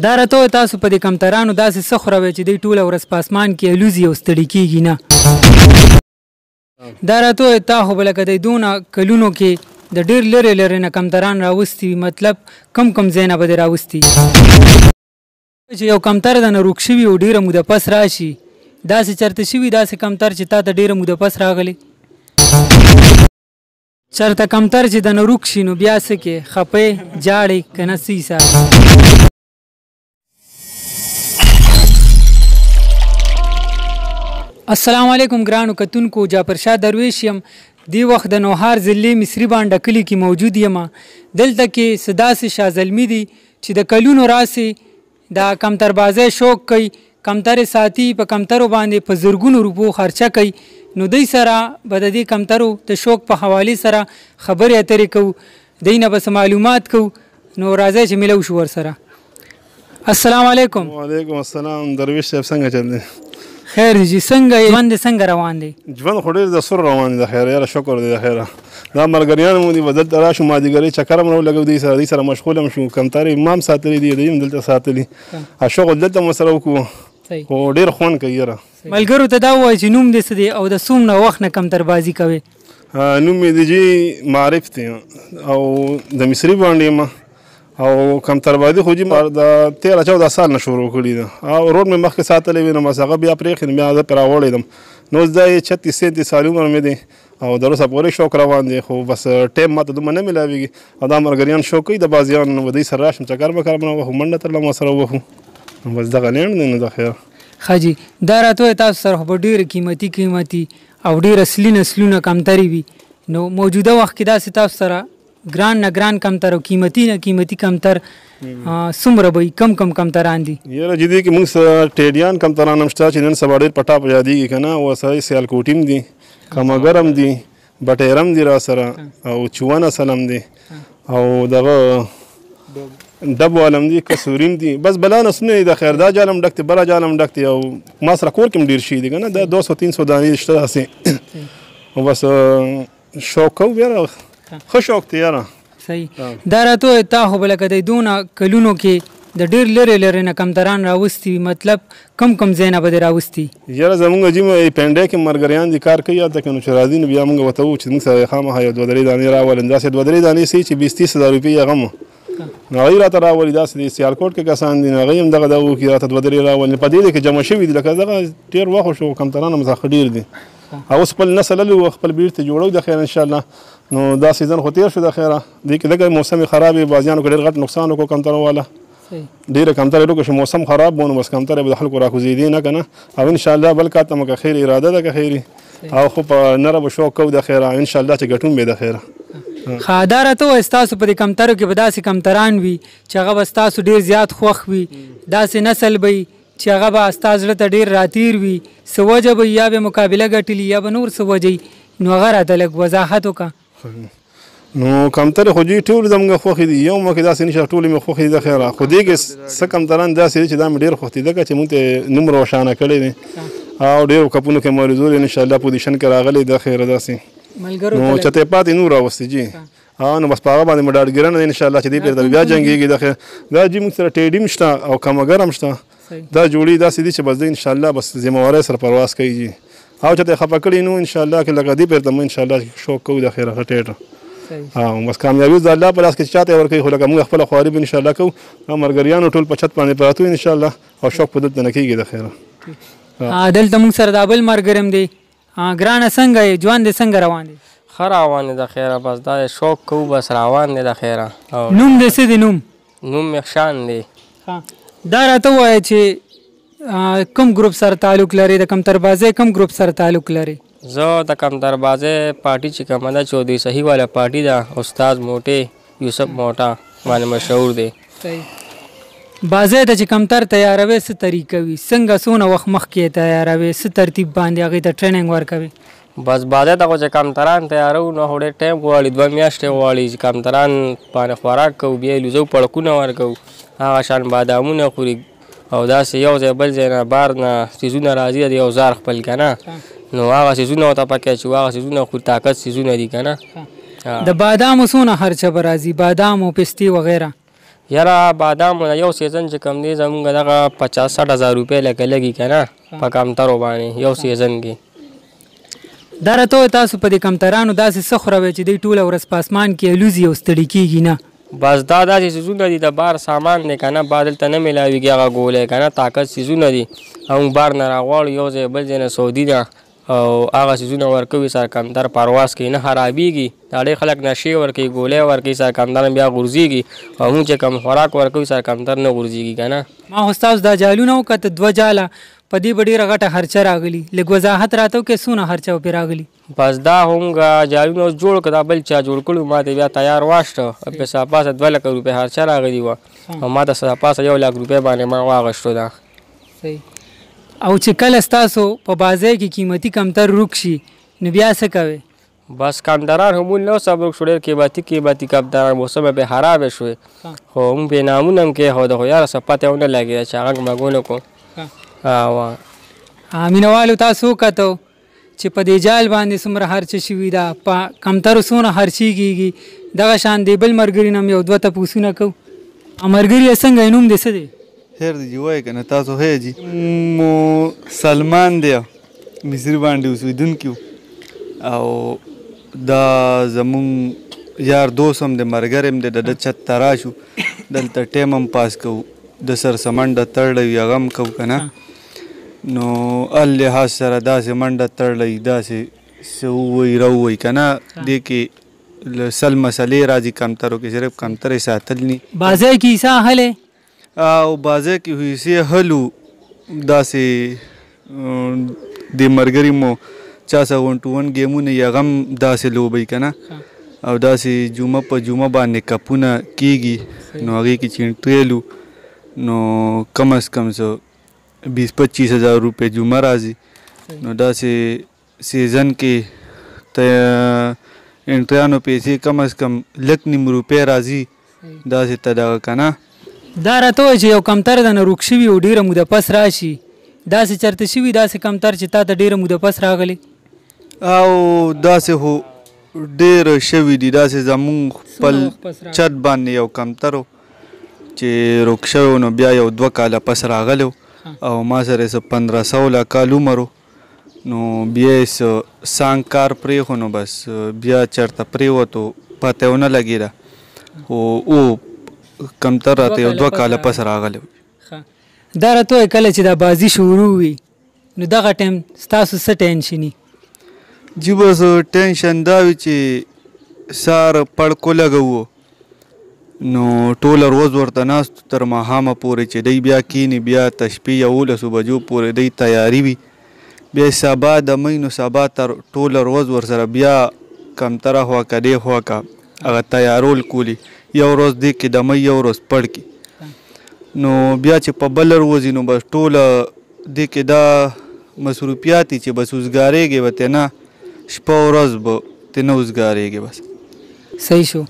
دا راته ووایه تاسو په دې کمترانو داسې څه خوروئ چې دوی ټوله ورځ په اسمان کې الوزي او ستړي کېږي نه؟ دا راته ووایه تا خو به لکه د دونه کلونو کې د ډېر لرې لرې نه کمتران راوستي وي، مطلب کم کم ځای نه به دې راوستي؟ چې یو کمتر د نه روک شوي او ډېره موده پس راشي، داسې چرته شوي داسې کمتر چې تا ته ډېره موده پس راغلی؟ چرته کمتر چې د نه روک شي نو بیا څه کې خپې جاړې که نه څه حساب؟ السلام علیکم ګرانو کتونکو، جعفر شاه درویش یم. دی وخت د نوهار ضلع مصری بانډه کلي کې موجود یم. دلته کې څه داسې شاه زلمي دي چې د کلونو راسې د کمتربازۍ شوق کوي، کمترې ساتي، په کمترو باندې په زرګونو روپو خرچه کوي. نو دوی سره به د دې کمترو د شوق په حوالې سره خبرې اترې کوو، دوی نه به څه معلومات کوو. نو راځئ چې میلو شو ورسره. السلام علیکم. وعلیکم السلام درویش صاحب، څنګه چل دی؟ خیر دی جی، څنګه یې؟ ژوند دې څنګه روان دی؟ ژوند خو ډېر د سر روان دی، د خیره یاره شکر دی د خیره. دا ملګریان مو دي، به دلته راشو مازدیګرۍ چکر هم راولګو، دوی سره دوی سره مشغول هم شو. کمترې ما هم ساتلي دي، دوی هم دلته ساتلي، شغل دلته مو سره وکړو، خو ډېر خوند کوي یاره. ملګرو ته دا ووایه چې نوم دې څه دی او د څومره وخت نه کمتربازي کوې؟ نوم مې دی جي معارف دی او د مصري باندې یم، او کمتربازي خو جي د 13 14 سال نه شروع کړې ده. او روډ مې مخکې ساتلی وي، نو بس هغه بیا پرېښی، بیا زه پرې راوړېدم. نو اوس دا یې 36 37 سال عمر مې دی او د اوسه پورې شوق روان دی، خو بس ټایم ماته دومره نه میلاویږي. او دا ملګریان شوق کوي د بازیانو، نو به دوی سره راشم چکر به کرم ووهو، منډه ترله مو سره ووهو، بس دغه لنډ دی نو د خیره. ښه جي، دا راته ووایه تاسو سره خو به ډېر قیمتي قیمتي او ډېر اصلي نسلونه کمترې وي، نو موجوده وخت کې داسې تاسو سره ګران نه ګران کمتر او قیمتي نه قیمتي کمتر څومره به وي؟ کم کم کمتران دي؟ یاره چې دې کې موږ سره ټیډیان کمتران هم شته چې نن سبا ډېر په ټاپ یادېږي که نه، ورسره سیالکوټي هم دي، کمګر هم دي، بټیر هم دي را سره، او چوان اصل هم دي، او دغه ډب والا هم دي، کسوري هم دي، بس بلا نسلونه دي د خیر. دا جال هم ډک دی، بله جال هم ډک دی، او ما سره کور کې هم ډېر شي دي که نه، دا 200 300 دانې شته داسې. او بس شوق کوو یاره، ښه شوق دی یاره. صحیح. دا راته ووایه تا خو به لکه د دونه کلونو کې د ډېر لرې لرې نه کمتران راوستي وي، مطلب کم کم ځای نه به دې راوستي؟ یاره زمونږ جي پنډۍ کې ملګریان دي، کار کوي هلته کې، نو چې راځي نو بیا مونږ ورته وو چې موږ سره خامخا یو دوه درې دانې راولي، داسې دوه درې دانې سي چې 20 30 هزار روپۍ هغه هم نو هغوی راته راولي. داسې د سیالکوټ کې کسان دي، نو هغوی هم دغه دغه وکړي راته دوه درې راولي. په دې کې جمع شوي دي، لکه دغه ډېر وخت شو، کمتران هم څخه ډېر دي، او اوس خپل نسل لرو، خپل بیرته جوړو د خیره انشاءالله. نو دا سیزن خو تېر شو د خیره، دې کې لږه موسم یې خراب وي، بازیانو کې ډېر غټ نقصان وکړو کمترو والا، ډېره کمترې لوکه شو، موسم خراب و، نو بس کمترې به د خلکو راکوزېدې نه که نه. او انشاءالله بل کال ته مو که خیر اراده ده که خیر، او خو په نره به شوق کوو د خیره انشاءالله چې ګټون به د خیره. ښه، دا راته ووایه ستاسو په دې کمترو کې به داسې کمتران وي چې هغه به ستاسو ډېر زیات خوښ وي، داسې نسل به وي چې هغه به ستا زړه ته ډېر راتېر وي، څه وجه به وي، یا به مقابله ګټلي یا به نور څه وجه وي، نو هغه راته لږ وضاحت وکړه. نو کمترې خو جي ټول زموږ خوښې دي، یو مخکې داسې نشته، ټولې مې خوښې دي د خیره. خو دې کې څه کمتران داسې دي چې دا مې ډېر خوښ دي، ځکه چې موږ ته نوم روښانه کړی دی او ډېرو کپونو کې مو الوزولي، انشاءالله پوزیشن کې راغلی د خیره داسې. نو چته پاتې نور راوستي جي، نو بس په هغه باندې مو ډاډګیرنه ده انشاءالله چې دې پېر ته بیا جنګېږي د خیره. دا جي موږ سره ټیډي هم شته او کمګر هم شته، دا جوړي داسې دي چې بس دی انشاءالله بس ذمه وارۍ سره پرواز کوي جي، او چې ته خفه کړي نو انشاءالله کې لکه دې پېر ته مو انشاءالله شوق کوو د خیره ښه ټیټه. بس کامیابي د الله په لاس کې چې چاته یې ورکوي، خو لکه موږ خپله خواري به انشاءالله کوو. دا ملګریانو ټول په چت باندې پراته وو انشاءالله، او شوق په دلته نه کېږي د خیره. دلته موږ سره دا بل ملګری هم دی. ګرانه څنګه یې، ژوند دې څنګه روان دی؟ ښه روان دی د خیره، بس دا شوق کوو، بس روان دی د خیره. نوم دې څه دی؟ نوم؟ نوم مې خشان دی. دا راته ووایه چې کوم ګروپ سره تعلق لرې، د کمتربازۍ کوم ګروپ سره تعلق لرې؟ زه د کمتربازۍ پارټي چې کومه ده، چودري صحیح والا پارټي ده، استاد موټی یوسف موټا باندې مشهور دی. بازۍ ته چې کمتر تیاروې څه طریقه وي، څنګه څونه وخت مخکې یې تیاروې، څه ترتیب باندې هغې ته ټریننګ ورکوې؟ بس بازۍ ته خو چې کمتران تیاروو نو خو ډېر ټایم غواړي، 2 میاشتې غواړي چې کمتران باندې خوراک کوو، بیا یې لوزو پړکونه ورکوو، هغه شان بادامونه خوري، او داسې یو ځای بل ځای نه بار نه څیزونه راځي، د یو ځار خپل که نه، نو هغه څیزونه ورته پکې اچوو، هغه څیزونه خوري، طاقت څیزونه دي که نه. د بادامو څونه خرچه به راځي، بادام او پستې وغیره؟ یاره بادامو یو سیزن چې کوم دی زمونږ دغه 50-60 هزار روپۍ لکه لګي که نه په کمترو باندې یو سیزن کې. دا راته ووایه تاسو په دې کمترانو داسې څه خوروئ چې دوی ټوله ورځ په اسمان کې الوځي او ستړي کېږي نه؟ بس دا داسې څیزونه دي، د بار سامان دی که نه، بار دلته نه میلاویږي هغه ګولۍ که نه، طاقت څیزونه دي او موږ بار نه راغواړو یو ځای بل ځای نه، سعودي نه، او هغه څیزونه ورکوي سره کمتر پرواز کوي نه خرابېږي. دا ډېر خلک نشې ورکوي، ګولۍ ورکوي، سره کمتر بیا غورځېږي، او موږ چې کوم خوراک ورکوي سره کمتر نه غورځېږي که نه. ما خو ستاسو دا جالونه وکتل، 2 جاله، په دې به ډېره غټه خرچه راغلي، لږ وضاحت راته وکړئ څونه خرچه پرې راغلي؟ بس دا خو موږ جالونه اوس جوړ کړه، دا بل چا جوړ کړي وو، ما ته بیا تیار واشته، پې څه پاسه 2 لکه روپۍ خرچه راغلي وه، او ما ته څه پاسه 1 لاک روپۍ باندې ما واغښتو دا. صحیح. او چې کله ستاسو په بازۍ کې قیمتي کمتر ورک شي نو بیا څه کوئ؟ بس کمتران خو مونږ نه صبر شو، ډېر قیمتي قیمتي کمتران موسمه پرې خرابې شوې، خو موږ پرې نامونه هم کېښوده، خو یاره څه پته ونه لګېده چې هغه موږ ونه کړو. مینوالو تاسو وکتو چې په دې جال باندې څومره خرچه شوي ده، په کمترو څونه خرچې کېږي. دغه شان دی بل ملګري نه هم یو دوه تپوسونه کوو. ملګري څنګه یې، نوم دې څه دی؟ خیر دی جی، وایې که نه تاسو ښه یې جی؟ مو سلمان دی، مصري باندې اوسېدونکي او دا زمونږ یار دوست هم دی، ملګری هم دی، د ده چت ته راشو، دلته ټایم هم پاس کوو، د سر څه منډه تړلی وي هغه هم کوو که نه، نو هر لحاظ سره داسې منډه تړلی، داسې څه ووایي راووایي که نه، دې کې له سل مسلې راځي کمترو کې، صرف کمترې ساتل ني. بازۍ کې حصه اخلې؟ او بازۍ کې خو حصې هلو، داسې د ملګري مو چا سره 1 to 1 ګیمونه یې هغه هم داسې لوبوي که نه، او داسې جمعه په جمعه باندې کپونه کېږي، نو هغې کې چې انټري لو نو کم از کم څه 20-25 هزار روپۍ جمعه راځي، نو داسې سیزن کې ته انټریانو پیسې کم از کم 1.5 لک روپۍ راځي، داسې ته دغه که نه. دا راته ووایه چې یو کمتر د نه ورک شوي او ډېره موده پس راشي، داسې چېرته شوي داسې کمتر چې تا ته ډېره موده پس راغلی؟ او داسې خو ډېر شوي دي، داسې زمونږ خپل چت باندې یو کمتر و چې ورک شوی و، نو بیا یو 2 کاله پس راغلی و، او ما سره یې څه 15-16 کال عمر و، نو بیا یې څه څانګ کار پرېښو، نو بس بیا چېرته پرېوتو، پته یې ونه لګېده، خو او کمتر راته یو 2 کاله پس راغلی و. دا راته ووایه کله چې دا بازي شروع وي نو دغه ټایم ستاسو څه ټینشن وي؟ جی بس ټینشن دا وي چې سهار پړک ولګوو، نو ټوله ورځ ورته ناست تر ماښامه پورې چې دی بیا کښېني، بیا تر شپې 11 بجو پورې دی تیاري وي، بیا سبا دموي، نو سبا تر ټوله ورځ ورسره بیا کمتره خوا که دې خوا که هغه تیارول کولي، یو ورځ دې کې دموي، یو ورځ پړکي، نو بیا چې په بله ورځ نو بس ټوله دې کې دا مصروفیات چې بس وزګارېږي به ترې نه، شپه ورځ به ترې نه وزګارېږي بس. صحیح شو.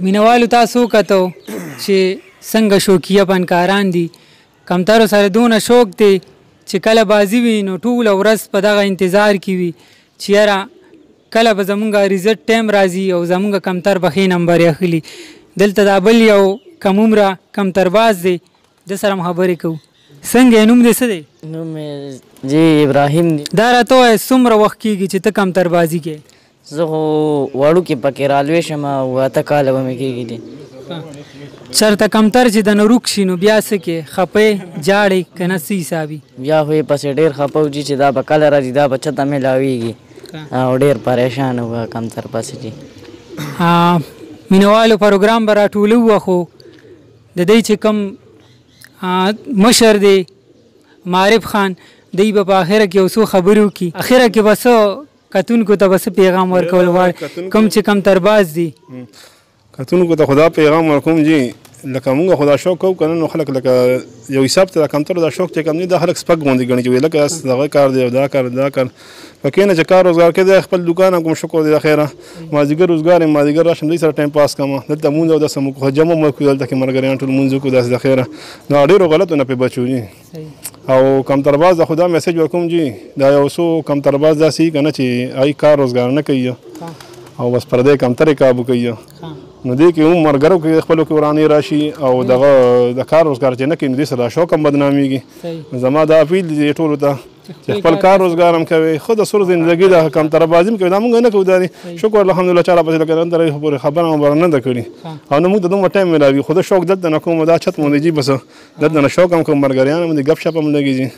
مینوالو تاسو وکتو چې څنګه شوقیه فنکاران دي، کمترو سره دونه شوق دی چې کله بازي وي نو ټوله ورځ په دغه انتظار کې وي چې یاره کله به زمونږ ریزلټ ټایم راځي او زمونږ کمتر به ښې نمبرې اخلي. دلته دا بل یو کم عمره کمترباز دی، ده سره هم خبرې کوو. څنګه یې، نوم دې څه دی؟ نوم مې جی ابراهیم دی. دا راته ووایه څومره وخت کېږي چې ته کمتربازي کوې؟ زه خو وړوکې پکې رالوی شم او 8 کاله به مې کېږي دي. چېرته کمتر چې دنه ورک شي نو بیا څه کې، خپه یې، ژاړې که نه، څه حساب وي؟ بیا خو یې پسې ډېر خفه و جي چې دا به کله راځي، دا به چېرته میلاویږي، او ډېر پریشان و کمتر پسې جي. مینوالو پروګرام به راټولوو، خو د دی چې کوم مشر دی معارف خان، دی به په اخره کې یو څو خبرې وکړي. اخره کې به څه کتونکو ته به څه پیغام ورکول غواړي، کوم چې کم ترباز دي؟ کتونکو ته خدا پیغام ورکوم جی، لکه مونږ خدا شوق کوو که نه، نو خلک لکه یو حساب ته دا کمتر دا شوق چې کوم دی دا خلک سپک غوندې ګڼي چې وایي لکه دغه کار دی او دا کار دی دا کار پکې نه، چې کار روزګار کې دی خپل دوکان هم کوم شکر دی د خیره، مازدیګر روزګار یم، مازدیګر راشم دوی سره ټایم پاس کوم، دلته مونځ او داسې مو کوو، جمع مو وکړو دلته کې ملګریان ټول مونځ وکړو داسې د خیره، نو ډېرو غلطو نه پرې بچو جي. او کمترباز د خدا میسج ورکوم جی، دا یو څو کمترباز داسې که نه چې هغوی کار روزګار نه کوي او بس پردی کمترې کابو کوي، نو دې کې هم مرګرو کې خپلو کې ورانې راشي او دغه د کار روزګار چې نه کوي، نو دې سره شوق هم بدنامېږي. زما دا اپیل دی ټولو ته چې خپل کار روزګار هم کوي، ښه د سور زندګي ده، کمتره بازي هم کوي. دا مونږ نه کوو، دا شکر الحمدلله چا راپسې لکه نن درې پورې خبره مو نه ده کړې او نه موږ ته دومره ټایم ملاوي. خو د شوق دلته نه کوم، دا چت مو دی جي، بس دلته نه شوق هم کوم، ملګریان هم دي، ګپ شپ هم لګي جي.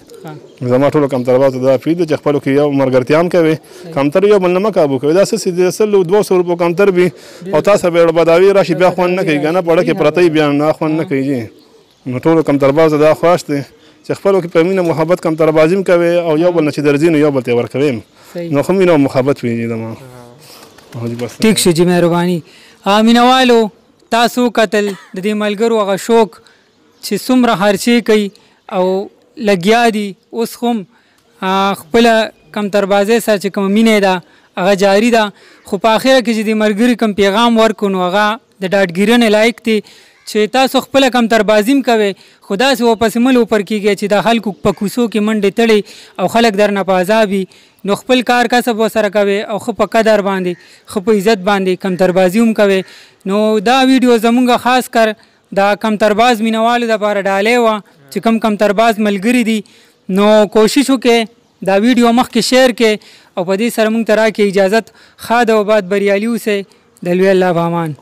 زما ټولو کمتربازو ته دا اپیل دی چې خپلو کې یو ملګرتیا هم کوي، کمتر یو بل نه مه کابو کوي. دا څه د 100 200 روپو کمتر وي او تاسو به بداوي راشي، بیا خوند نه کوي که نه، په کې پرته بیا نه خوند نه کوي جي. نو ټولو کمتربازو دا خواست دی چې خپلو کې په مینه محبت کمتربازي هم کوي او یو بل نه چې درځي نو یو بل ته ورکوي، نو ښه مینه او محبت وي جي. زما ټیک شو جي، مهرباني. مینوالو، تاسو کتل د دې ملګرو هغه شوق چې څومره خرچې کوي او لګیا دي اوس هم خپله کمتربازۍ سره چې کومه مینه ده هغه جاري ده. خو په اخره کې چې د ملګري کوم پیغام ورکړو، نو هغه د ډاډګیرنې لایق دی چې تاسو خپله کمتربازي هم کوئ، خو داسې ورپسې مه لوپر کېږئ چې د خلکو په کوڅو کې منډې تړئ او خلک درنه په عذاب وي. نو خپل کار کسب ورسره کوئ او ښه په قدر باندې، ښه په عزت باندې کمتربازي هم کوئ. نو دا ویډیو زمونږ خاص کر د کمترباز مینوالو دپاره ډالۍ وه چې کوم کمترباز ملګري دي، نو کوشش وکړئ دا ویډیو مخکې شیر کړئ او په دې سره مونږ ته راکړئ اجازت. ښاد او آباد، بریالي اوسئ، د لوی الله په امان.